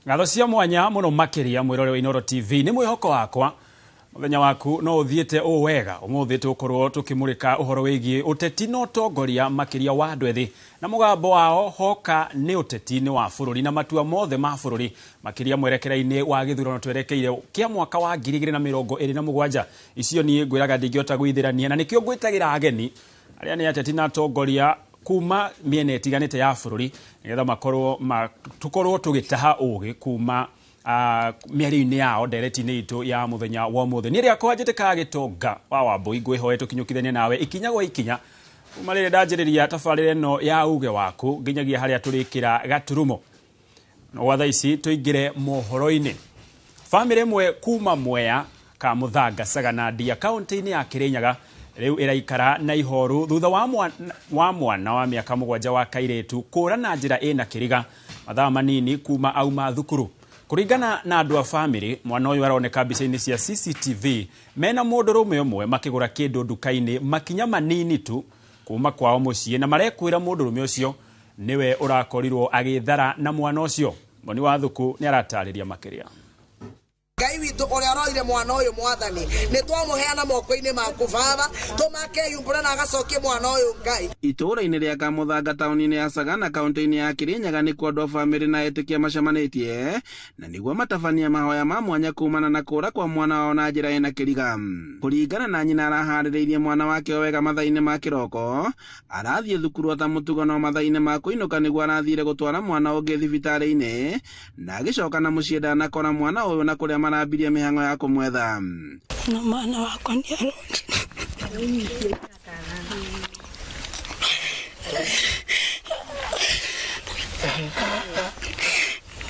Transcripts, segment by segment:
Ngatho cia mwanya muno makiria mwirore wa Inooro TV ni mwihoko wakwa muthenya waku no uthiite o wega. Umuthi tukorwo tukimurika uhoro wigie uteti na utongoria makiria wa andu ethi na mugambo wao hoka ni uteti-ini wa bururi na matua mothe ma bururi makiria mwerekera-ini wa githurano twerekeire kia mwaka wa 2027. Icio nie ngwiraga ndingihota gwithirania na nikio ngwitagira ageni aria ni ateti na atongoria kuma miena itiganite ya bururi nigetha makorwo tukorwo tugitaha ugi kuma mĩario-inĩ yao ndereti-inĩ itũ ya mũthenya wa ũmũthĩ. Niĩ rĩakwa njĩtĩkaga Gĩtonga wa Wambũi, ngwĩhoe tũkinyũkithanie nawe ikinya gwa ikinya kuma rĩrĩa ndanjĩrĩria tabarĩra ĩno ya uge waku nginyagia harĩa tũrĩkĩra gaturumo. No gwa thaa ici tũingĩre mohoro-inĩ. Bamĩrĩ ĩmwe kuma Mwea ka Mũthanga Sagana Ndia kaunti-inĩ ya Kĩrĩnyaga rĩu ĩraikara na ihoru thutha wa mwana wa mĩaka 7 wa kairĩtu kũra na njĩra ĩna kĩriga mathaa manini kuma auma thukuru. Kũringana na andũ a bamĩrĩ, mwana ũyũ aroneka mbica-inĩ cia CCTV mena mũndũrũme ũmwe makĩgũra kĩndũ nduka-inĩ makinya manini tu kuma kwao mũciĩ, na marekwĩra mũndũrũme ũcio nĩwe ũrakorirwo agĩthara na mwana ũcio. Moni wa Thuku nĩ aratarĩria makĩria. Ngai witũ ũrĩa ũroire mwana ũyũ mwathani nĩ twamũheana moko-inĩ maku baba, tũmakeyumbũre na agacokie mwana ũyũ Ngai. Itũũra-inĩ rĩa Kamũthanga taũni-inĩ ya Sagana kaunti-inĩ ya Kĩrĩnyaga nĩkuo andũ a bamĩrĩ na etĩkia macemanĩtie na nĩguo matabanie mahoya ma mwanya kumana na kũra kwa mwana wao na njĩra ĩna kĩriga. Kũringana na nyina, araharĩrĩirie mwana wake o wega mathaa-inĩ ma kĩroko, arathiĩ thukuru ota mũtugo, no mathaa-inĩ ma kũinũka nĩguo arathire gũtwara mwana ũngĩ thibitarĩ-inĩ na agĩcoka na mũciĩ ndanakora mwana ũyũ na kũrĩa marambirie mĩhang'o ya kũmwetha. No mwana wakwa nĩ arorire.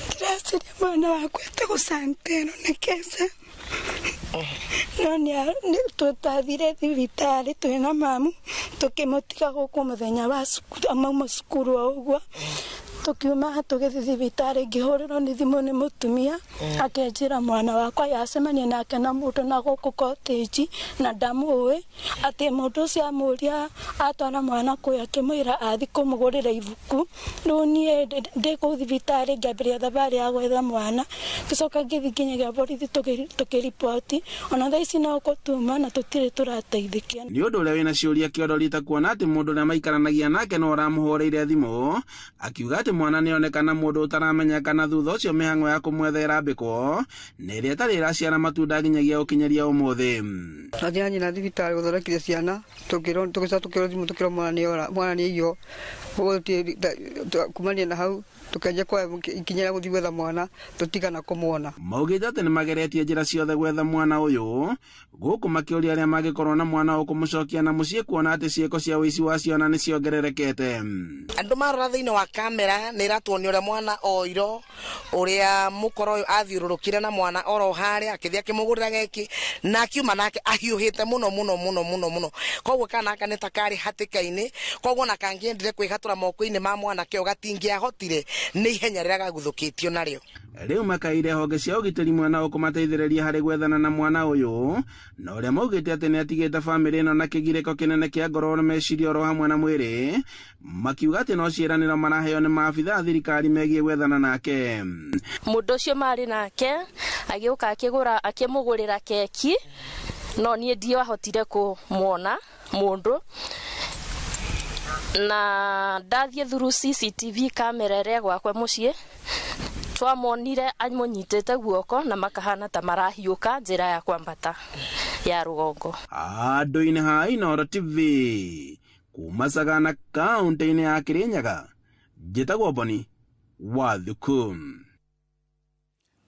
Ndĩraciria mwana wakwa etagwo Santero na Kesa. No nĩ tũtathire thibitarĩ twĩna mamu tũkĩmũtiga gũkũ mũthenya wa cukuru, amauma cukuru o ũguo. Tukiuma tũgĩthiĩ thibitarĩ, ngĩhũrĩrwo nĩ thimũ nĩ mũtumia akĩnjĩra mwana wakwa yacemania nake na mũndũ na gũkũ cottage na ndamũĩ, atĩ mũndũ ũcio amũria atwara mwana kũu akĩmwĩra athiĩ kũmũgũrĩra ibuku. Rĩu niĩ ndĩ kũu thibitarĩ ngĩambĩrĩria thabarĩ ya gwetha mwana, ngĩcoka ngĩthiĩ nginyagia borithi tũkĩriboti. Ona thaa ici no gũtuma na tũtirĩ tũrateithĩka. Nĩ ũndũ ũrĩa wĩna ciũria kĩondo rita kuona atĩ mũndũ ũrĩa maikaranagia nake no ũramũhũrĩire thimũ akiuga atĩ mwana nĩonekana mũndũ ũtaramenyeka, na thutha ũcio mĩhang'o ya kũmwetha ĩrambĩkwo na ĩrĩa ĩtarĩ ĩraciara matunda nginyagia gũkinyĩria ũmũthĩ. Twathiĩ na nyina thibitarĩ gũthondekithia ciana, tũgĩcoka tũkĩrwo thimũ tũkĩrwo mwana nĩora, mwana nĩaiywo. Koguo kumania na hau tũkĩanjia kuoya ikinya rĩa gũthiĩ gwetha mwana, tũtigana kũmuona. Maugĩte atĩ nĩmageretie njĩra ciothe gwetha mwana ũyũ gũkũ makĩũria arĩa mangĩkorwo na mwana ũyũ kũmũcokia na mũciĩ kuona atĩ ciĩko cia ũici wa ciana nĩciongererekete. Andũ marora thĩinĩ wa kamera nĩ ĩratuonia ũrĩa mwana oirwo, ũrĩa mũkoro ũyũ athiũrũrũkire na mwana oro harĩa akĩthiĩ akĩmũgũrĩra geki na akiuma nake ahiũhĩte mũno mũno mũno mũno mũno. Koguo kana aka nĩ ta karĩ hatĩka-inĩ, koguo ona kangĩendire kwĩhatũra moko-inĩ ma mwanake ũyũ gatingĩahotire nĩ ihenya rĩrĩa gaguthũkĩtio narĩo. Rĩu makaire honge cia ũgitĩri mwena ũyũ kũmateithĩrĩria harĩ gwethana na mwana ũyũ, na ũrĩa maugĩte atĩ nĩatigĩte bamĩrĩ ĩno na kĩgirĩko kĩnene kĩa ngoro na meciria oro hamwe na mwĩrĩ, makiuga atĩ no ciĩranĩro maraheo nĩ maabitha a thirikari megiĩ gwethana nake. Mũndũ ũcio marĩ nake agĩũka akĩmũgũrĩra keki, no niĩ ndiahotire kũmuona mũndũ, na ndathiĩ through CCTV camera ĩrĩa gwakwa mũciĩ twamonire amũnyitĩte guoko na makahana ta marahiũka njĩra ya kwambata ya rũgongo. Andũ-inĩ ha Inooro TV kuma Sagana kaunti-inĩ ya Kĩrĩnyaga, njĩtagwo Boni wa Thuku.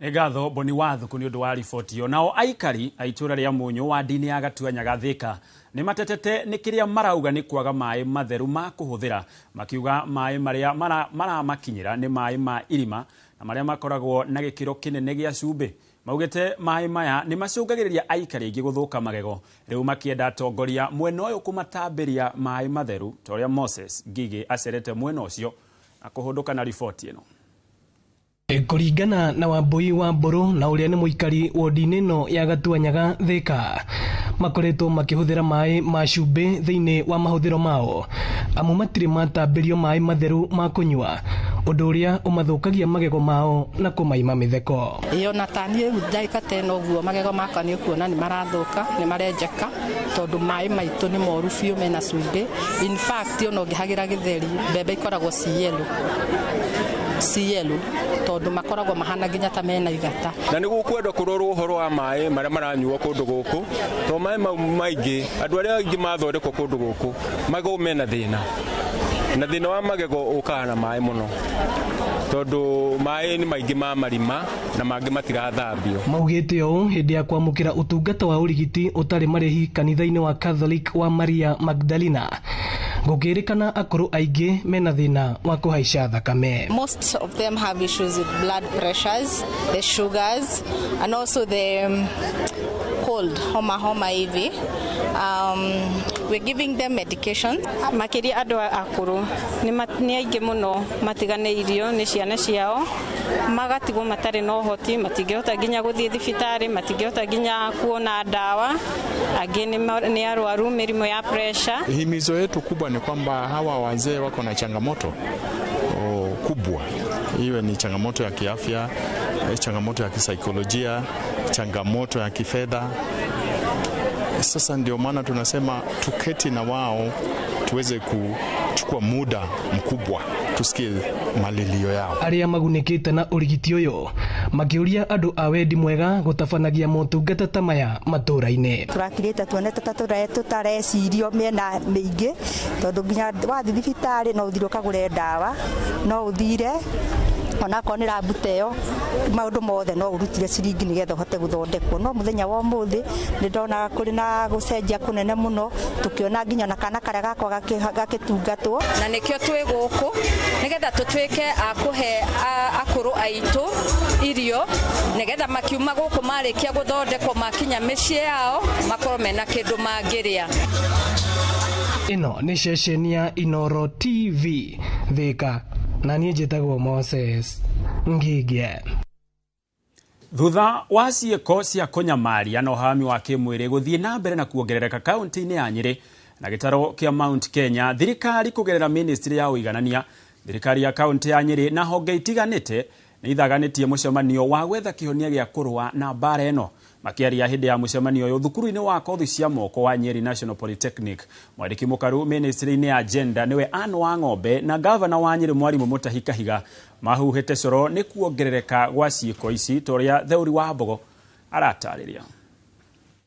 Nĩ ngatho Boni wa Thuku nĩ ũndũ wa riboti ĩyo. Nao aikari a itũũra rĩa Mũnyũ wa ndini ya Gatuanyaga Thika nĩ matetete nĩ kĩrĩa marauga nĩ kwaga maĩ matheru ma kũhũthĩra, makiuga maĩ marĩa maramakinyĩra nĩ maĩ ma irima na marĩa makoragwo na gĩkĩro kĩnene gĩa cumbĩ. Maugĩte maĩ maya nĩ macũngagĩrĩria aikari aingĩ gũthũka magego, rĩu makĩenda atongoria mwena ũyũ kũmatambĩria maĩ matheru ta ũrĩa Moses Ngigĩ acerete mwena ũcio na kũhũndũka na riboti ĩno. Kũringana na Wambui wa Mbũrũ na ũrĩa nĩ mũikari wodi-inĩ ĩno ya Gatuanyaga Thika, makoretwo makĩhũthĩra maĩ ma cumbĩ thĩinĩ wa mahũthĩro mao. Amu matirĩ matambĩrio maĩ matheru ma kũnyua, ũndũ ũrĩa ũmathũkagia magego mao na kũmaima mĩtheko. Ĩyo na taniĩ rĩu ndagĩka ta ĩno ũguo magego makwa nĩ ũkuona nĩ marathũka, nĩ marenjeka tondũ maĩ maitũ nĩ moru biũ, mena cumbĩ. In fact ona ũngĩhagĩra gĩtheri mbembe ikoragwo ci yellow, ci yellow tondũ makoragwo mahana nginya ta mena igata. Na nĩ gũkwenda kũrorwo ũhoro wa maĩ marĩa maranyuo kũndũ gũkũ, tondũ maĩ mau maingĩ andũ arĩa aingĩ mathondekwo kũndũ gũkũ magego mena thĩna, na thĩna wa magego ũkaga na maĩ mũno tondũ maĩ nĩ maingĩ ma marima na mangĩ matirathambio. Maugĩte ũũ hĩndĩ ya kwamũkĩra ũtungata wa ũrigiti ũtarĩ marĩhi kanitha-inĩ wa Catholic wa Maria Magdalena. Gũkĩrĩkana akũrũ aingĩ mena thĩna wa kũhaica thakame. Most of them have issues with blood pressures, the sugars, and also the cold, homa homa hivi. We're giving them medication. Makĩria andũ akũrũ nĩ aingĩ mũno matiganĩirio nĩ ciana ciao, magatigwo matarĩ na ũhoti, matingĩhota nginya gũthiĩ thibitarĩ, matingĩhota nginya kuona ndawa, angĩ nĩ arwaru mĩrimũ ya pressure. Himizo yetu kubwa ni kwamba hawa wazee wako na changamoto kubwa, iwe ni changamoto ya kiafya, changamoto ya kisaikolojia, changamoto ya kifedha. Sasa ndio maana tunasema tuketi na wao tuweze kuchukua muda mkubwa tusikie malilio yao. Arĩa magunĩkĩte na ũrigiti ũyũ makĩũria andũ a wendi mwega gũtabanagia motungata ta maya matũũra-inĩ. Tũrakirĩte tuonete ta tũtarecirio mĩena mĩingĩ tondũ nginya wathiĩ thibitarĩ no ũthire ũkagũre ndawa, no ũthire onakorwo nĩ rambu ta ĩyo, maũndũ mothe no ũrutire ciringi nĩgetha ũhote gũthondekwo. No mũthenya wa ũmũthĩ nĩ ndonaga kũrĩ na gũcenjia kũnene mũno, tũkĩona nginya ona kana karĩa gakwa gagĩtungatwo. Na nĩkĩo twĩ gũkũ nĩgetha tũtuĩke a kũhe akũrũ aitũ irio nĩgetha makiuma gũkũ marĩkia gũthondekwo makinya mĩciĩ yao makorwo mena kĩndũ mangĩrĩa. Ĩno nĩ ceceni ya Inooro TV Thika, na niĩ njĩtagwo Moses Ngigie. Thutha wa ciĩko cia kũnyamaria na ũhami wa kĩmwĩrĩ gũthiĩ na mbere na kuongerereka kaunti-inĩ ya Nyĩrĩ na gĩtaro kĩa Mount Kenya, thirikari kũgerera ministry ya ũiganania, thirikari ya kaunti ya Nyĩrĩ na honge itiganĩte nĩ ithaganĩtie mũcemanio wa gwetha kĩhonia gĩa kũrũa na mbara ĩno. Makĩaria hĩndĩ ya mũcemanio ũyũ thukuru-inĩ wa kothi cia moko wa Nyeri National Polytechnic, mwandĩki mũkaru ministry-inĩ ya gender nĩwe Anne Wang'ombe na gavana wa Nyĩrĩ Mwarimũ Mutahi Kahiga mahuhĩte coro nĩ kuongerereka gwa ciĩko ici ta ũrĩa Theuri wa Mbogo aratarĩria.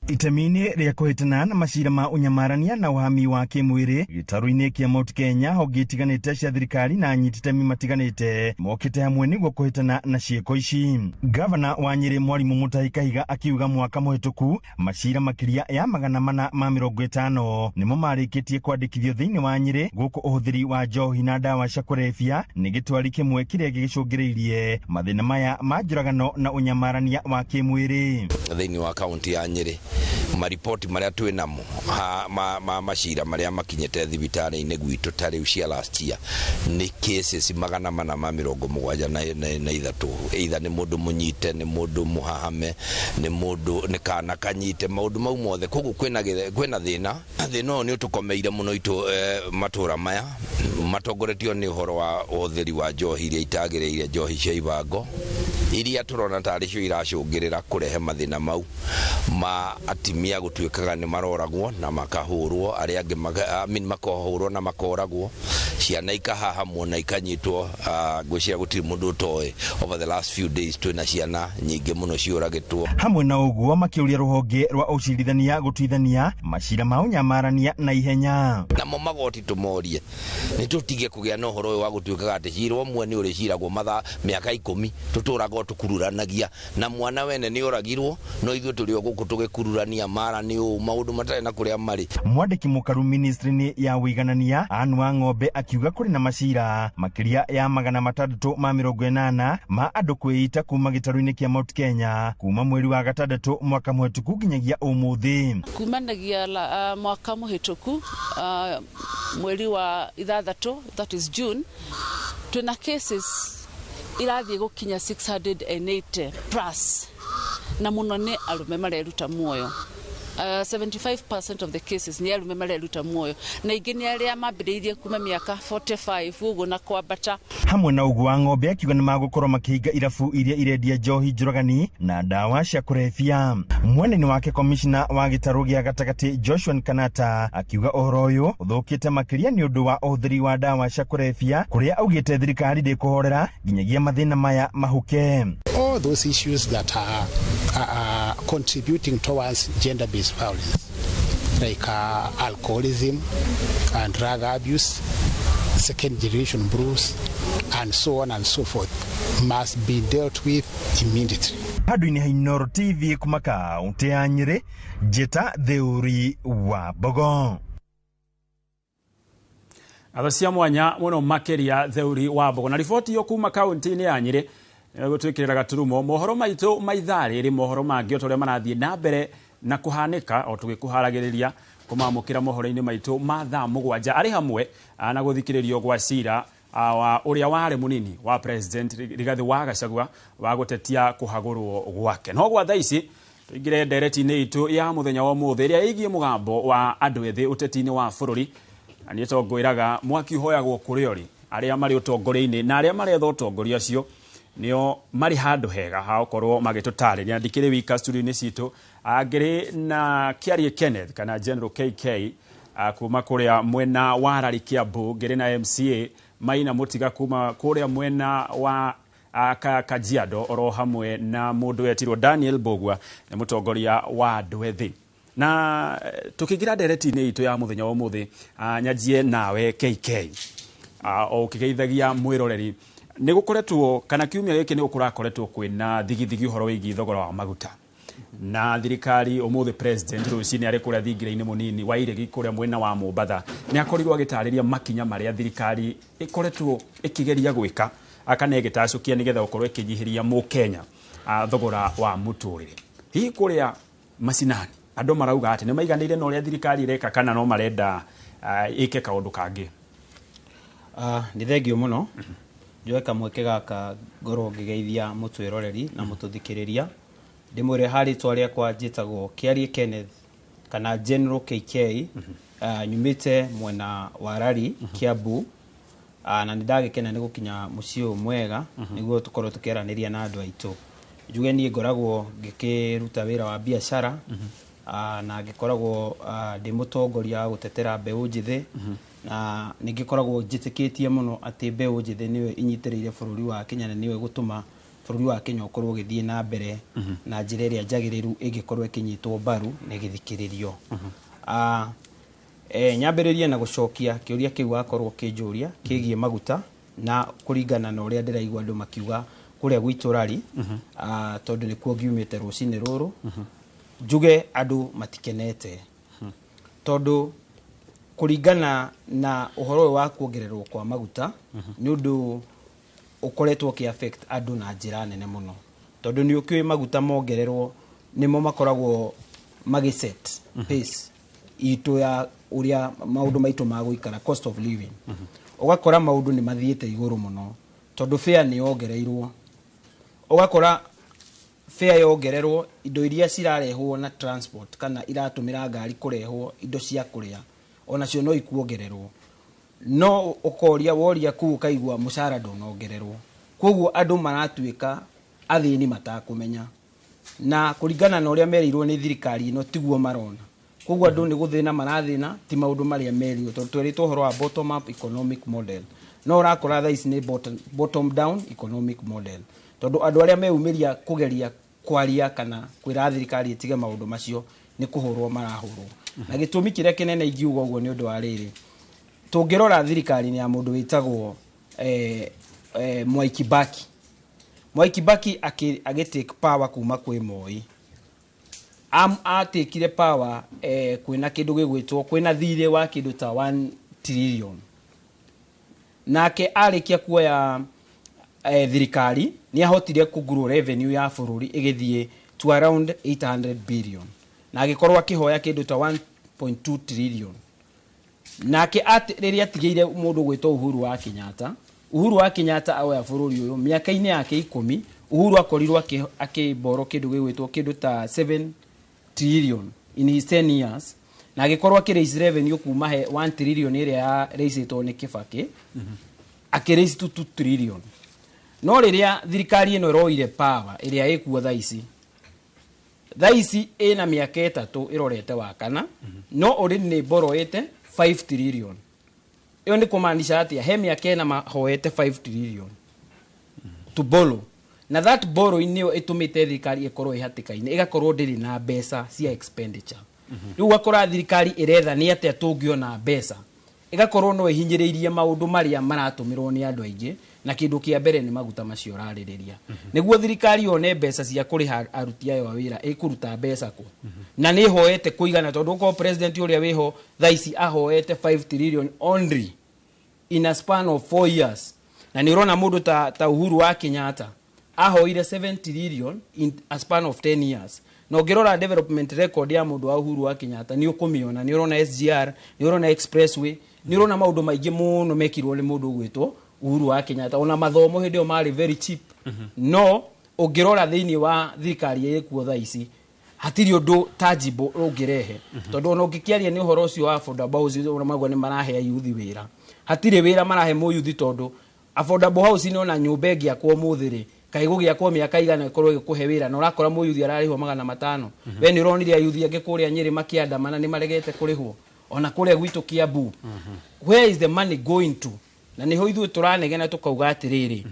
Itemi-inĩ rĩa kũhĩtana na macira ma ũnyamarania na ũhami wa kĩmwĩrĩ gĩtarũ-inĩ kĩa Mount Kenya, honge itiganĩte cia thirikari na anyiti itemi matiganĩte mokĩte hamwe nĩguo kũhĩtana na ciĩko ici. Gavana wa Nyĩrĩ Mwarimũ Mutahi Kahiga akiuga mwaka mũhĩtũku macira makĩria ya 450 nĩmo marĩkĩtie kwandĩkithio thĩinĩ wa Nyĩrĩ, gũkũ ũhũthĩri wa njohi na ndawa cia kũrebia nĩ gĩtwari kĩmwe kĩrĩa gĩgĩcũngĩrĩirie mathĩna maya ma njũragano na ũnyamarania wa kĩmwĩrĩ. Thĩinĩ wa kaunti ya Nyĩrĩ maripoti marĩa twĩ namo ma macira marĩa makinyĩte thibitarĩ-inĩ gwitũ ta rĩu cia last year nĩ cases 473, either nĩ mũndũ mũnyite, nĩ mũndũ mũhahame, nĩ mũndũ nĩ kana kanyite, maũndũ mau mothe. Koguo kwĩna thĩna, thĩna ũyũ nĩ ũtũkomeire mũno itũ matũra maya matongoretio nĩ ũhoro wa ũhũthĩri wa njohi iria itagĩrĩire, njohi cia ibango iria tũrona tarĩ cio iracũngĩrĩra kũrehe mathĩna mau ma atimia gũtuĩkaga nĩ maroragwo na makahũrwo, arĩa angĩ makahũrwo na makoragwo, ciana ikahahamwo na ikanyitwo. Ngwĩciria gũtirĩ mũndũ ũtoĩ over the last few days twĩna ciana nyingĩ mũno ciũragĩtwo. Hamwe na ũguo makĩũria rũhonge rwa ũcirithania gũtuithania macira ma ũnyamarania na ihenya. Namo magoti tũmorie nĩ tũtige kũgĩa na ũhoro ũyũ wa gũtuĩkaga atĩ cira ũmwe nĩ ũrĩciragwo mathaa mĩaka 10 tũtũraga tũkururanagia na mwana wene nĩ oragirwo no ithuĩ tũrĩ o gũkũ tũgĩkururania mara nĩ ũũ maũndũ matarĩ na kũrĩa marĩ. Mwandĩki mũkaru ministry-inĩ ya ũiganania Anne Wang'ombe akiuga kũrĩ na macira makĩria ya 680 ma andũ kwĩita kuma gĩtarũ-inĩ kĩa Mount Kenya kuma mweri wa gatandatũ mwaka mũhĩtũku nginyagia ũmũthĩ. Kumanagia mwaka mũhĩtũku mweri wa 6, that is June, twĩna cases irathiĩ gũkinya 680 plus, na mũno nĩ arũme mareruta muoyo. 75% of the cases nĩ arume mareruta muoyo, na ingĩ nĩ arĩa mambĩrĩirie kuma mĩaka 45 ũguo na kwambata. Hamwe na ũguo, Wang'ombe akiuga nĩ magũkorwo makĩhinga irabu iria irendia njohi njũragani na ndawa cia kũrebia. Mwena-inĩ wake, komishna wa gĩtarũ gĩa gatagatĩ Joshua Kanata akiuga ũhoro ũyũ ũthũkĩte makĩria nĩ ũndũ wa ũhũthĩri wa ndawa cia kũrebia, kũrĩa augĩte thirikari ndĩkũhorera nginyagia mathĩna maya mahuke. All those issues that are contributing towards gender-based violence, like alcoholism and drug abuse, second generation brews, and so on and so forth, must be dealt with immediately. Handũ-inĩ ha Inooro TV kuma kaũntĩ ya Nyĩrĩ, njĩta Theuri wa Mbogo. Atho cia mwanya mũno makĩria, Theuri wa Mbogo, na riboti iyo kuma kaunti-inĩ ya Nyĩrĩ gũtwĩkĩrĩra gaturumo mohoro maitũ ma ithaa rĩrĩ. Mohoro mangĩ o ta ũrĩa marathiĩ na mbere na kũhanĩka o tũgĩkũharagĩrĩria kũmamũkĩra mohoro-inĩ maitũ ma thaa 7, arĩ hamwe na gũthikĩrĩrio gwa cira wa ũrĩa warĩ mũnini wa President Rigathi wa Gachagua wa gũtetia kũhagũrwo gwake. No gwa thaa ici tũingĩre ndereti-inĩ itũ ya mũthenya wa ũmũthĩ, ĩrĩa ĩgiĩ mũgambo wa andũ ethĩ ũteti-inĩ wa bũrũri. Na niĩ tongwĩraga mwaki ũhoyagwo kũrĩa ũrĩ. Arĩa marĩ ũtongoria-inĩ na arĩa maretha ũtongoria ũcio nĩo marĩ handũ hega ha gũkorwo magĩtũtarĩria. Ndikĩrĩ wika studio-inĩ citũ, ngĩrĩ na Kĩarie Kenneth kana General KK kuma kũrĩa mwena wa Rari Kiambu, ngĩrĩ na MCA Maina Mũtiga kuma kũrĩa mwena wa Kajiado, oro hamwe na mũndũ wetirwo Daniel Mbugua, nĩ mũtongoria wa andũ ethĩ. Na tũkĩingĩra ndereti-inĩ itũ ya mũthenya wa ũmũthĩ, nyanjie nawe KK, o ũkĩgeithagia mwĩroreri. Nĩ gũkoretwo kana kiumia gĩkĩ nĩ gũkoretwo kwĩna thigithigi ũhoro wĩgiĩ thogora wa maguta na thirikari. Ũmũthĩ President rũcinĩ arĩ kũrĩa thingira-inĩ mũnini wa Iregi kũrĩa mwena wa Mombatha nĩ akorirwo agĩtarĩria makinya marĩa thirikari ĩkoretwo ĩkĩgeria gwĩka kana ĩgĩtacũkia nĩgetha gũkorwo ĩkĩnyihĩria mũkenya thogora wa mũtũrĩre. Hihi kũrĩa macinani andũ marauga atĩ nĩ maiganĩire na ũrĩa thirikari ĩreka, kana no marenda ĩke kaũndũ kangĩ? Nĩ thengio mũno. Njoe kamweke gaka ngorwo ngĩgeithia mũtwĩroreri na mũtũthikĩrĩria, ndĩmwĩre ha rĩtwa rĩakwa njĩtagwo Kĩarie Kenneth kana General KK, nyumĩte mwena wa Rari Kiambu, na nĩ ndagĩkena nĩ gũkinya mũciĩ ũyũ mwega nĩguo tũkorwo tũkĩaranĩria na andũ aitũ. Njuge niĩ ngoragwo ngĩkĩruta wĩra wa biacara, na ngĩkoragwo ndĩ mũtongoria wa gũtetera mbeũ njĩthĩ, na nĩ ngĩkoragwo njĩtĩkĩtie mũno atĩ mbeũ njĩthĩ nĩyo ĩnyitĩrĩire bũrũri wa Kenya na nĩyo ĩgũtũma bũrũri wa Kenya ũkorwo ũgĩthiĩ na mbere na njĩra ĩrĩa njagĩrĩru ĩngĩkorwo ĩkĩnyitwo mbaru na ĩgĩthikĩrĩrio. Nyambĩrĩrie na gũcokia kĩũria kĩu wakorwo ũkĩnjũria kĩgiĩ maguta, na kũringana na ũrĩa ndĩraigua andũ makiuga kũrĩa gwitũ Rari, tondũ nĩkuo ngiumĩte rũcinĩ rũrũ, njuge andũ matikenete, tondũ kũringana na ũhoro ũyũ wa kuongererwo kwa maguta nĩ ũndũ ũkoretwo ũkĩ affect andũ na njĩra nene mũno, tondũ nĩ ũkĩũĩ maguta mongererwo nĩmo makoragwo magĩset pace itũ ya ũrĩa maũndũ maitũ magũikara, cost of living. Ũgakora maũndũ nĩ mathiĩte igũrũ mũno, tondũ fare nĩ yongereirwo. Ũgakora fare yongererwo, indo iria cirarehwo na transport kana iratũmĩra ngari kũrehwo indo cia kũrĩa onacio no ikuongererwo. No ũkoria woria kũu ũkaigua mũcara ndũnongererwo. Koguo andũ maratuĩka athĩni matakũmenya, na kũringana na ũrĩa merirwo nĩ thirikari ĩno tiguo marona. Koguo andũ nĩ gũthĩna marathĩna, ti maũndũ marĩa merirwo, tondũ twerĩtwo ũhoro wa bottom up economic model, no ũrakora thaa ici nĩ bottom down economic model, tondũ andũ arĩa meyumĩria kũgeria kwaria kana kwĩra thirikari ĩtige maũndũ macio nĩ kũhũrwo marahũrwo. Na gĩtũmi kĩrĩa kĩnene ingiuga ũguo nĩ ũndũ wa rĩrĩ: tũngĩrora thirikari-inĩ ya mũndũ wĩtagwo Mwai Kibaki, Mwai Kibaki agĩ take power kuma kwĩ Moi, atekire power kwĩna kĩndũ gĩgwĩtwo kwĩna thirĩ wa kĩndũ ta 1 trillion. Nake arĩkia kuoya thirikari nĩ ahotire kũ revenue ya bũrũri ĩgĩthiĩ to around 800 billion, na agĩkorwo akĩhoya kĩndũ ta 1.2 trillion. Nake rĩrĩa atigĩire mũndũ gwĩtwo Uhuru wa Kenyatta, Uhuru wa Kenyatta oya bũrũri ũyũ mĩaka-inĩ yake 10, Uhuru akorirwo akĩborrow kĩndũ gĩgwĩtwo kĩndũ ta 7 trillion. In his 10 years na agĩkorwo akĩ raise revenue kuma he 1 trillion ĩrĩa ya raisĩtwo nĩ Kibaki, akĩ raise to 2 trillion. No rĩrĩa thirikari ĩno ĩroire power ĩrĩa ĩkuo thaa ici, thaa ici ĩna mĩaka 3 ĩrorete wa kana, no already nĩ borrowĩte 5 trillion. Ĩyo nĩ kũmaanisha atĩa? He mĩaka 4 mahoete 5 trillion to borrow, na that borrowing nĩyo ĩtũmĩte thirikari ĩkorwo ĩhatĩka-inĩ, ĩgakorwo ndĩrĩ na mbeca cia expenditure. Rĩu ũgakora thirikari ĩretha nĩ atĩa tũngĩona mbeca, ĩgakorwo no ĩhinyĩrĩirie maũndũ marĩa maratũmĩrwo nĩ andũ aingĩ, na kĩndũ kĩa mbere nĩ maguta macio ũrarĩrĩria. Nĩguo thirikari yone mbeca cia kũrĩha aruti ayo a wĩra, ĩkũruta mbeca kũ? Na nĩ ĩhoete kũigana, tondũ ũkorwo president ũrĩa wĩho thaa ici ahoete 5 trillion only in a span of 4 years, na nĩ ũrona mũndũ ta Uhuru wa Kenyatta ahoire 7 trillion in a span of 10 years. Na ũngĩrora development record ya mũndũ wa Uhuru wa Kenyatta, nĩ ũkũmĩona, nĩ ũrona SGR, nĩ ũrona expressway, nĩ ũrona maũndũ maingĩ mũno mekirwo nĩ mũndũ ũgwĩtwo Uhuru wa Kenyatta. Ona mathomo hĩndĩ ĩyo marĩ very cheap. No ũngĩrora thĩinĩ wa thirikari ĩkuo thaa ici, hatirĩ ũndũ tangible ũngĩrehe, tondũ ona ũngĩkĩaria nĩ ũhoro ũcio wa affordable housing, ũrĩa maguo nĩ marahe ayuthi wĩra, hatirĩ wĩra marahe mũyuthi, tondũ affordable housing ona nyũmba ĩngĩakwo ũmũthĩ rĩ, kaĩ gũgĩakwo mĩaka igana ĩkorwo ĩgĩkũhe wĩra? Na ũrakora mũyuthi ararĩhwo 500. We nĩ ũronire ayuthi angĩ kũrĩa Nyĩrĩ makĩandamana nĩ maregete kũrĩhwo, ona kũrĩa gwitũ Kiambu. Where is the money going to? Na nĩho ithuĩ tũranegena tũkauga atĩrĩrĩ,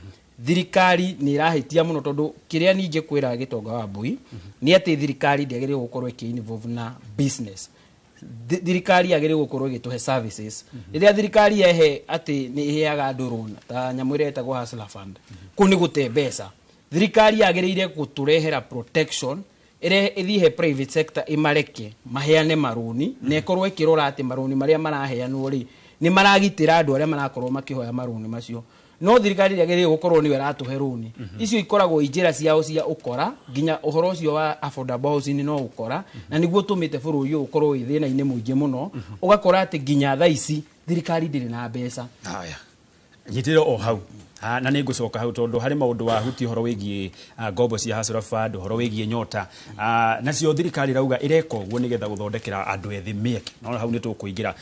thirikari nĩ ĩrahĩtia mũno, tondũ kĩrĩa ningĩ kwĩra Gĩtonga wa Mbui nĩ atĩ thirikari ndĩagĩrĩirwo gũkorwo ĩkĩ involve na business. Thirikari yagĩrĩirwo gũkorwo ĩgĩtũhe services. Rĩrĩa thirikari yehe atĩ nĩ ĩheaga andũ loan ta nyamũ ĩrĩa ĩtagwo Hustler Fund, kũu nĩ gũte mbeca. Thirikari yagĩrĩire gũtũrehera protection ĩrĩa ĩthiĩ he private sector, ĩmareke maheane marũni, na ĩkorwo ĩkĩrora atĩ marũni marĩa maraheanwo rĩ, nĩ maragitĩra andũ arĩa marakorwo makĩhoya marũni macio. No thirikari ndĩagĩrĩire gũkorwo nĩyo ĩratũhe rũni. Icio ikoragwo i njĩra ciao cia ũkora, nginya ũhoro ũcio wa affordable housing no ũkora, na nĩguo ũtũmĩte bũrũri ũyũ ũkorwo wĩ thĩna-inĩ mũingĩ mũno. Ũgakora atĩ nginya thaa ici thirikari ndĩrĩ na mbeca. Haya, nyitĩrĩra o hau. Na nĩ ngũcoka hau, tondũ harĩ maũndũ wahutia ũhoro wĩgiĩ ngombo cia Hustler Fund, ũhoro wĩgiĩ nyota. Nacio thirikari ĩrauga ĩreka ũguo nĩgetha gũthondekera andũ ethĩ mĩeke, no hau nĩ tũkũingĩra.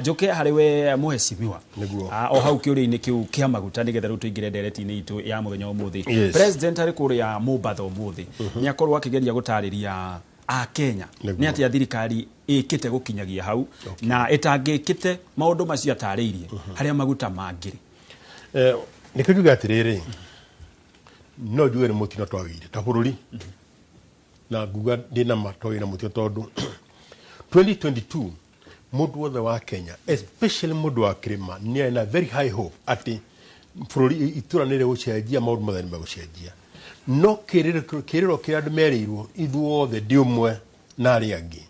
Njũke harĩ we mũhecimiwa. Nĩguo. O hau kĩũria-inĩ kĩu kĩa maguta, nĩgetha rĩu tũingĩre ndereti-inĩ itũ ya mũthenya wa ũmũthĩ. President arĩ kũrĩa Mombatha ũmũthĩ nĩ akorwo akĩgeria gũtarĩria a Kenya nĩ atĩa thirikari ĩkĩte gũkinyagia hau na ĩtangĩkĩte maũndũ macio atarĩirie harĩa maguta mangĩrĩ. Nĩkĩo njuge atĩrĩrĩ, no njuge nĩ mũtino twagĩire ta bũrũri, na nguga ndĩna ma twagĩire na mũtino, tondũ 2022 mũndũ wothe wa Kenya, especially mũndũ wa kĩrĩma, nĩ arĩ na very high hope atĩ bũrũri itũra nĩ rĩgũcenjia, maũndũ mothe nĩ megũcenjia. No kĩrĩro kĩrĩa andũ merĩirwo, ithuothe ndĩ ũmwe na arĩa angĩ,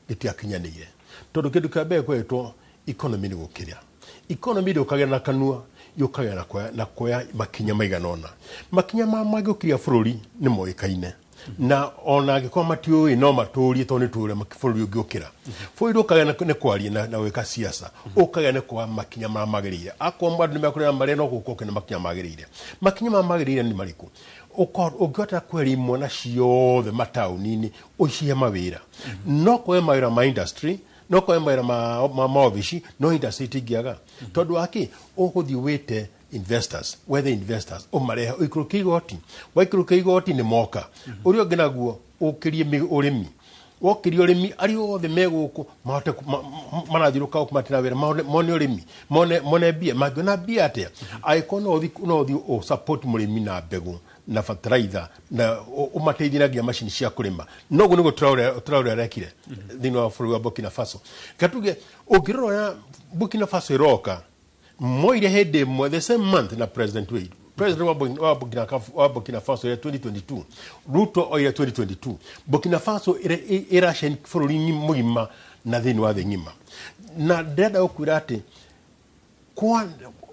gĩtiakinyanĩire, tondũ kĩndũ kĩa mbere kwetwo economy nĩ gũkĩra. Economy ndũkagĩa na kanua, yũkaga na kuoya makinya maigana ũna. Makinya ma mangĩũkiria bũrũri nĩ moĩkaine, na ona angĩkorwo matiũĩ no matũrie, tondũ nĩ tũũrĩa bũrũri ũngĩũkĩra. Bũrũri ndũkagĩa nĩ kwaria na gwĩka siasa, ũkagĩa nĩ kuoya makinya marĩa magĩrĩire. Akorwo andũ nĩ mekũrĩa marĩa no gũkorwo nĩ makinya magĩrĩire. Makinya marĩa magĩrĩire nĩ marĩkũ? Ũngĩhota kweheria imwana ciothe mataũni-inĩ, ũcihe mawĩra, no kũhe mawĩra ma industry, no kũhe mawĩra ma maobici, no industry itingĩaga, tondũ waki ũgũthiĩ wĩte investors, wethe investors, ũmarehe, ũikũrũkie igoti. Waikũrũkia igoti nĩ moka. Ũrĩa ũngĩ naguo ũkĩrie ũrĩmi. Wokĩria ũrĩmi, arĩa othe me gũkũ mahote marathiũrũka gũkũ matirĩ na wĩra, mone ũrĩmi, mone mbia. Mangĩona mbia atĩa angĩkorwo no ũthiĩ ũ support mũrĩmi na mbegũ na fertilizer na ũmateithie na nginya macini cia kũrĩma? Noguo nĩguo Traore arekire thĩinĩ wa bũrũri wa Burkina Faso. Katuge ũngĩrora ũrĩa Burkina Faso ĩroka, moire hĩndĩ ĩmwe, the same month na President Wade, President wa Burkina Faso ya 2022, Ruto oire 2022. Burkina Faso ĩraceni bũrũri mũgima na thĩinĩ wa thĩ ng'ima. Na ndĩrenda gũkwĩra atĩ kwa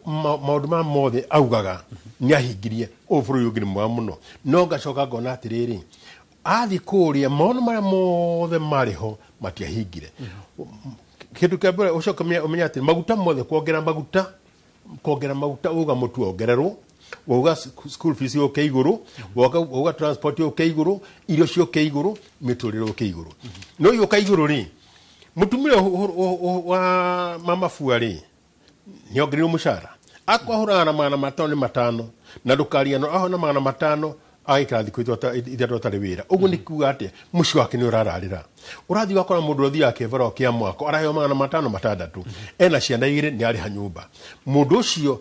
maũndũ maya mothe augaga nĩ ahingirie, ũyũ bũrũri ũngĩ nĩ mwega mũno. No ngacoka ngona atĩrĩrĩ, athiĩ kũrĩa maũndũ marĩa mothe marĩ ho matiahingire. Kĩndũ kĩa mbere ũcoke ũmenye atĩ maguta mothe, kuongerera maguta uga mũtu wongererwo. Wauga school fees yũke igũrũ, wauga transport yũke igũrũ, irio ciũke igũrũ, mĩtũrĩre yũke igũrũ. No yũka igũrũ rĩ, mũtumia wa mama fua rĩ, nĩongereirwo mũcara. Akwahũraga na 505 na ndũkariganĩrwo ahona 500 agaikara thikũ 3 atarĩ wĩra. Ũguo nĩ kuga atĩa? Mũciĩ wake nĩ ũrararĩra. Ũrathiĩ ũgakora mũndũ ũrĩa ũthiaga kĩbarũa kĩa mwako araheo 506, ena ciana 2, nĩ arĩha nyũmba. Mũndũ ũcio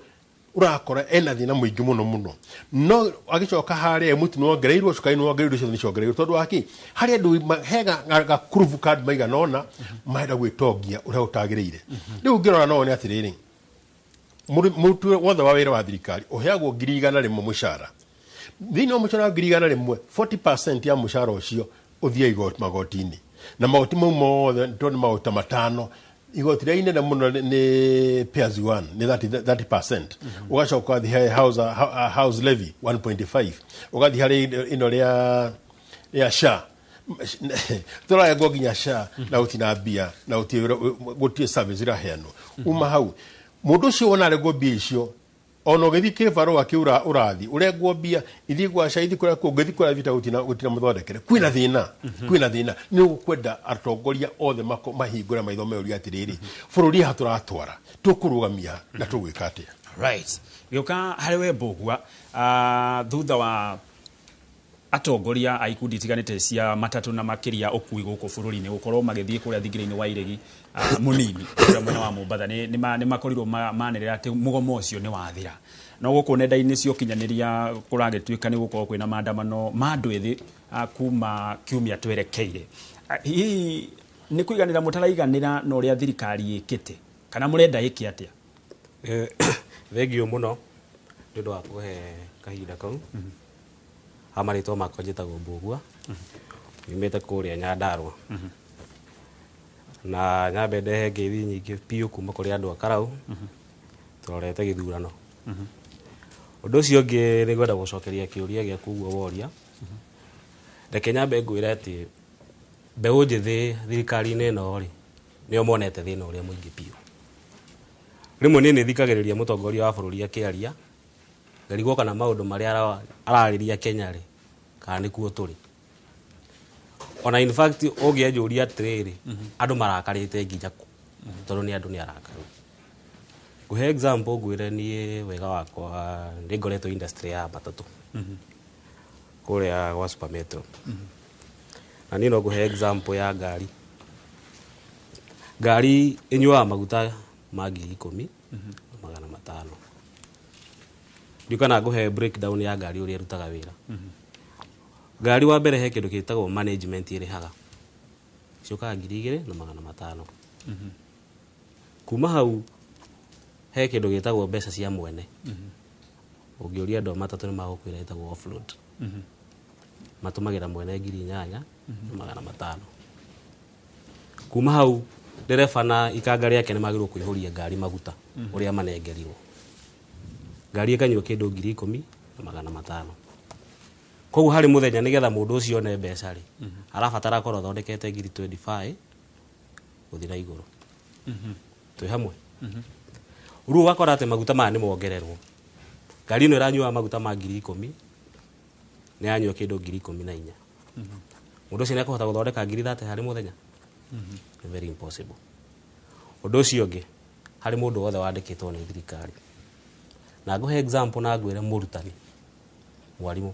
ũrakora ena thĩna mũingĩ mũno mũno. No agĩcoka harĩa mũtu nĩwongereirwo, cukari nĩwongereirwo, indo ciothe nĩciongereirwo. Tondũ wa kĩ? Harĩ andũ hega gakurubu ka andũ maigana ũna marenda gwĩtongia ũrĩa ũtagĩrĩire. Rĩu ũngĩrora no wone atĩrĩrĩ, mũruti wothe wa wĩra wa thirikari ũheagwo 100,000 mũcara. Thĩinĩ wa mũcara wa 100,000, 40% ya mũcara ũcio ũthiaga magoti-inĩ. Na magoti mau mothe tondũ nĩ magoti 5, igoti rĩrĩa inene mũno nĩ pay as you earn, nĩ 30%. Ũgacoka ũgathiĩ harĩ house levy 1.5, ũgathiĩ harĩ ĩno rĩa SHA. Tũrarengwo nginya SHA na gũtirĩ mbia na gũtirĩ service iraheanwo. Uma hau mũndũ ũcio wona arengwo mbia icio, ona ũgĩthiĩ kĩbarũa kĩu ũrathiĩ ũrengwo mbia, ithiĩ gwa SHA, ithiĩ kũrĩa kũngĩ, ũngĩthiĩ kũrĩa thibitarĩ gũtirĩ mũthondekere. Kwĩna thĩna, kwĩna thĩna. Nĩ ũkwenda atongoria othe mahingũre maitho meuria atĩrĩrĩ, bũrũri haha tũratwara, tũkũrũgamia na tũgwĩka atĩa? Right. Gĩũka harĩ we Mbũgua, thutha wa atongoria a ikundi itiganĩte cia matatũ na makĩria ũkui gũkũ bũrũri-inĩ gũkorwo magĩthiĩ kũrĩa thingira-inĩ wa iregi mũnini kũrĩa mwena wa Mombatha, nĩ makorirwo manĩrĩra atĩ mũgomo ũcio nĩ wathira. No gũkũ nenda-inĩ cia ũkinyanĩria kũragĩtuĩka nĩ gũkorwo kwĩna maandamano ma andũ ethĩ kuma kiumia twerekeire. Hihi nĩ kũiganĩra mũtaraiganĩra na ũrĩa thirikari ĩkĩte kana mũrenda ĩke atĩa? Thengiũ mũno nĩ ũndũ wa kũhe kahinda kau. Ha marĩtwa makwa njĩtagwo Mbũgua, nyumĩte kũrĩa Nyandarũa. Na nyambe ndehe ngeithi nyingĩ biũ kuma kũrĩ andũ a Karau, tũrorete gĩthurano. Ũndũ ũcio ũngĩ nĩ ngwenda gũcokeria kĩũria gĩaku ũguo woria. Reke nyambe ngwĩre atĩ mbeũ njĩthĩ thirikari-inĩ ĩno rĩ, nĩo monete thĩna ũrĩa mũingĩ biũ. Rĩmwe niĩ nĩ thikagĩrĩria mũtongoria wa bũrũri akĩaria, ngarigwo kana maũndũ marĩa ararĩria Kenya rĩ, kana nĩkuo tũrĩ. Ona in fact ũngĩanjũria atĩrĩrĩ, andũ marakarĩte nginya kũ, tondũ nĩ andũ nĩ arakaru. Ngũhe example ngwĩre niĩ wega wakwa nĩ ngoretwo industry ya matatũ kũrĩa gwa Super Metro. Na niĩ no ngũhe example ya ngari. Ngari ĩnyuaga maguta ma 10,500. Ndiũĩ kana ngũhe breakdown ya ngari ũrĩa ĩrutaga wĩra. Ngari wa mbere he kĩndũ gĩtagwo management ĩrĩhaga. Ciũkaga 2,500. Kuma hau he kĩndũ gĩtagwo mbeca cia mwene. Ũngĩũria andũ a matatũ nĩ magũkwĩra ĩtagwo offload. Matũmagĩra mwene 8,500. Kuma hau ndereba na ikanga rĩake nĩ magĩrĩirwo kũihũria ngari maguta ũrĩa manengerirwo. Ngari ĩkanyua kĩndũ 10,500. Koguo harĩ mũthenya nĩgetha mũndũ ũcio one mbeca rĩ, arabatara akorwo athondekete 25,000 gũthiĩ na igũrũ. Twĩ hamwe? Rĩu ũgakora atĩ maguta maya nĩ mongererwo. Ngari ĩno ĩranyuaga maguta ma 10,000, nĩ yanyua kĩndũ 14,000. Mũndũ ũcio nĩ ekũhota gũthondeka 30,000 harĩ mũthenya? Nĩ very impossible. Ũndũ ũcio ũngĩ, harĩ mũndũ wothe wandĩkĩtwo nĩ thirikari. Na ngũhe example na ngwĩre mũrutani, mwarimũ.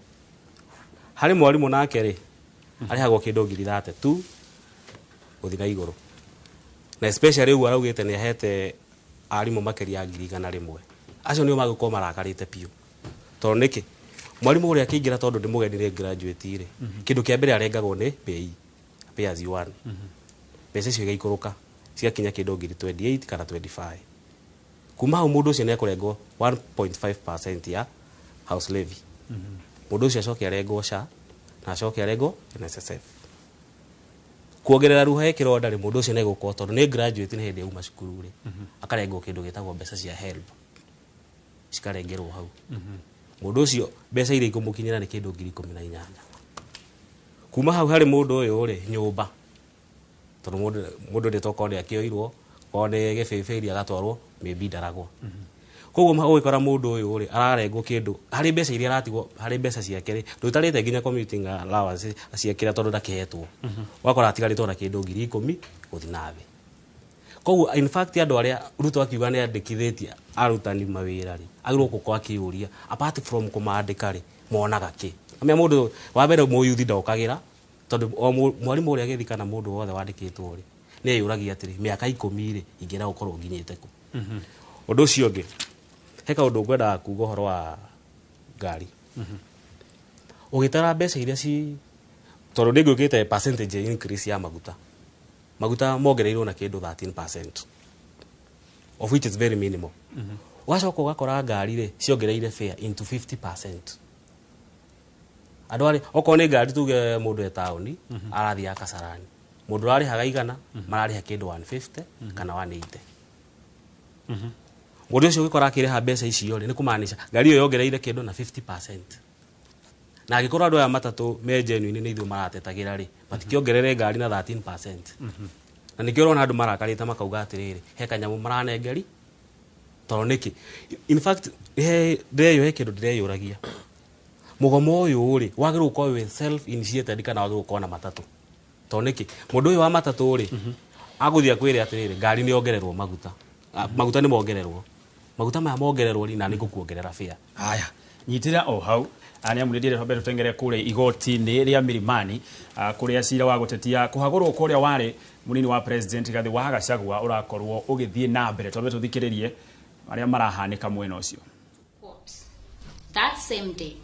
Harĩ mwarimũ nake rĩ, arĩhagwo kĩndũ 30,000 tu gũthiĩ na igũrũ. Na especially ũguo araugĩte nĩ ahete arimũ makĩria ya 100,000. Acio nĩo magũkorwo marakarĩte biũ. Tondũ nĩkĩ? Mwarimũ ũrĩa akĩingĩra tondũ nĩ mũgeni nĩ graduate rĩ, kĩndũ kĩa mbere arengagwo nĩ pay, pay as you earn. Mbeca icio igaikũrũka cigakinya kĩndũ 28,000 kana 25. Kuma hau mũndũ ũcio nĩ ekũrengwo 1.5% ya house levy. Mũndũ ũcio acoke arengwo SHA na acoke arengwo NSSF. Kuongerera ruha kĩronda rĩ, mũndũ ũcio nĩ egũkorwo tondũ nĩ graduate nĩ hĩndĩ auma cukuru rĩ, akarengwo kĩndũ gĩtagwo mbeca cia HELB cikarengerwo hau. Mũndũ ũcio mbeca iria ikũmũkinyĩra nĩ kĩndũ 18,000. Kuma hau harĩ mũndũ ũyũ rĩ, nyũmba, tondũ mũndũ nĩ tokorwo nĩ akĩoirwo, korwo nĩ gĩbĩbĩri agatwarwo maybe ndaragwo. Koguo ũgĩkora mũndũ ũyũ rĩ ararengwo kĩndũ harĩ mbeca iria aratigwo harĩ mbeca ciake rĩ, ndũtarĩte nginya commuting allowance ciake tondũ ndakĩhetwo, ũgakora atigarĩtwo na kĩndũ 10,000 gũthiĩ na thĩ. Koguo in fact andũ arĩa Ruto akiuga nĩ andĩkithĩtie arutani mawĩra rĩ, agĩrĩirwo gũkorwo akĩũria apart from kũmandĩka rĩ, monaga kĩ? Amenya mũndũ wa mbere mũyuthi ndokagĩra, tondũ o mwarimũ ũrĩa agĩthiĩ kana mũndũ wothe wandĩkĩtwo rĩ, nĩ eyũragia atĩrĩ, mĩaka 10 rĩ, ingĩenda gũkorwo nginyĩte kũ? Ũndũ ũcio ũngĩ, he kaũndũ ngwendaga kuga ũhoro wa ngari. Ũgĩtara mbeca iria ci, tondũ nĩ ngwĩkĩte percentage increase ya maguta, maguta mongereirwo na kĩndũ 13%, of which is very minimal. Ũgacoka ũgakora ngari rĩ ciongereire fare into 50%. Andũ arĩ okorwo nĩ ngari, tuge mũndũ e taũni arathiĩ Kasarani, mũndũ ũrarĩhaga 100 mararĩha kĩndũ 150 kana 180. Mũndũ ũcio ũgĩkora akĩrĩha mbeca icio rĩ, nĩ kũmaanisha ngari ĩyo yongereire kĩndũ na 50%. Na angĩkorwo andũ aya matatũ me genuine nĩ ithuĩ maratetagĩra rĩ, matikĩongerere ngari na 13%. Na nĩkĩo ũrona andũ marakarĩte makauga atĩrĩrĩ, he kanyamũ maranengeri, tondũ nĩkĩ? In fact he ndĩreyũ he kĩndũ ndĩreyũragia, mũgomo ũyũ rĩ wagĩrĩirwo gũkorwo wĩ self initiated kana wagĩrĩirwo gũkorwo na matatũ? Tondũ nĩkĩ? Mũndũ ũyũ wa matatũ rĩ agũthiĩ akwĩre atĩrĩrĩ, ngari nĩ yongererwo maguta. Ah, maguta nĩ mongererwo, maguta maya mongererwo rĩ, na nĩ ngũkuongerera fare. Aya, nyitĩra o hau nĩ amu nĩ ndĩrenda twambe tũtengere kũrĩa igoti-inĩ rĩa Milimani, kũrĩa cira wa gũtetia kũhagũrwo kũrĩa warĩ mũnini wa president Rigathĩ wa Gachagua ũrakorwo ũgĩthiĩ na mbere. Twambe tũthikĩrĩrie marĩa marahanĩka mwena ũcio. That same day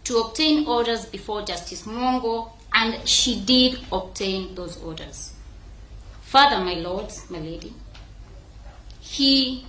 to obtain orders before Justice Mwongo, and she did obtain those orders. Further, my lords, my lady, he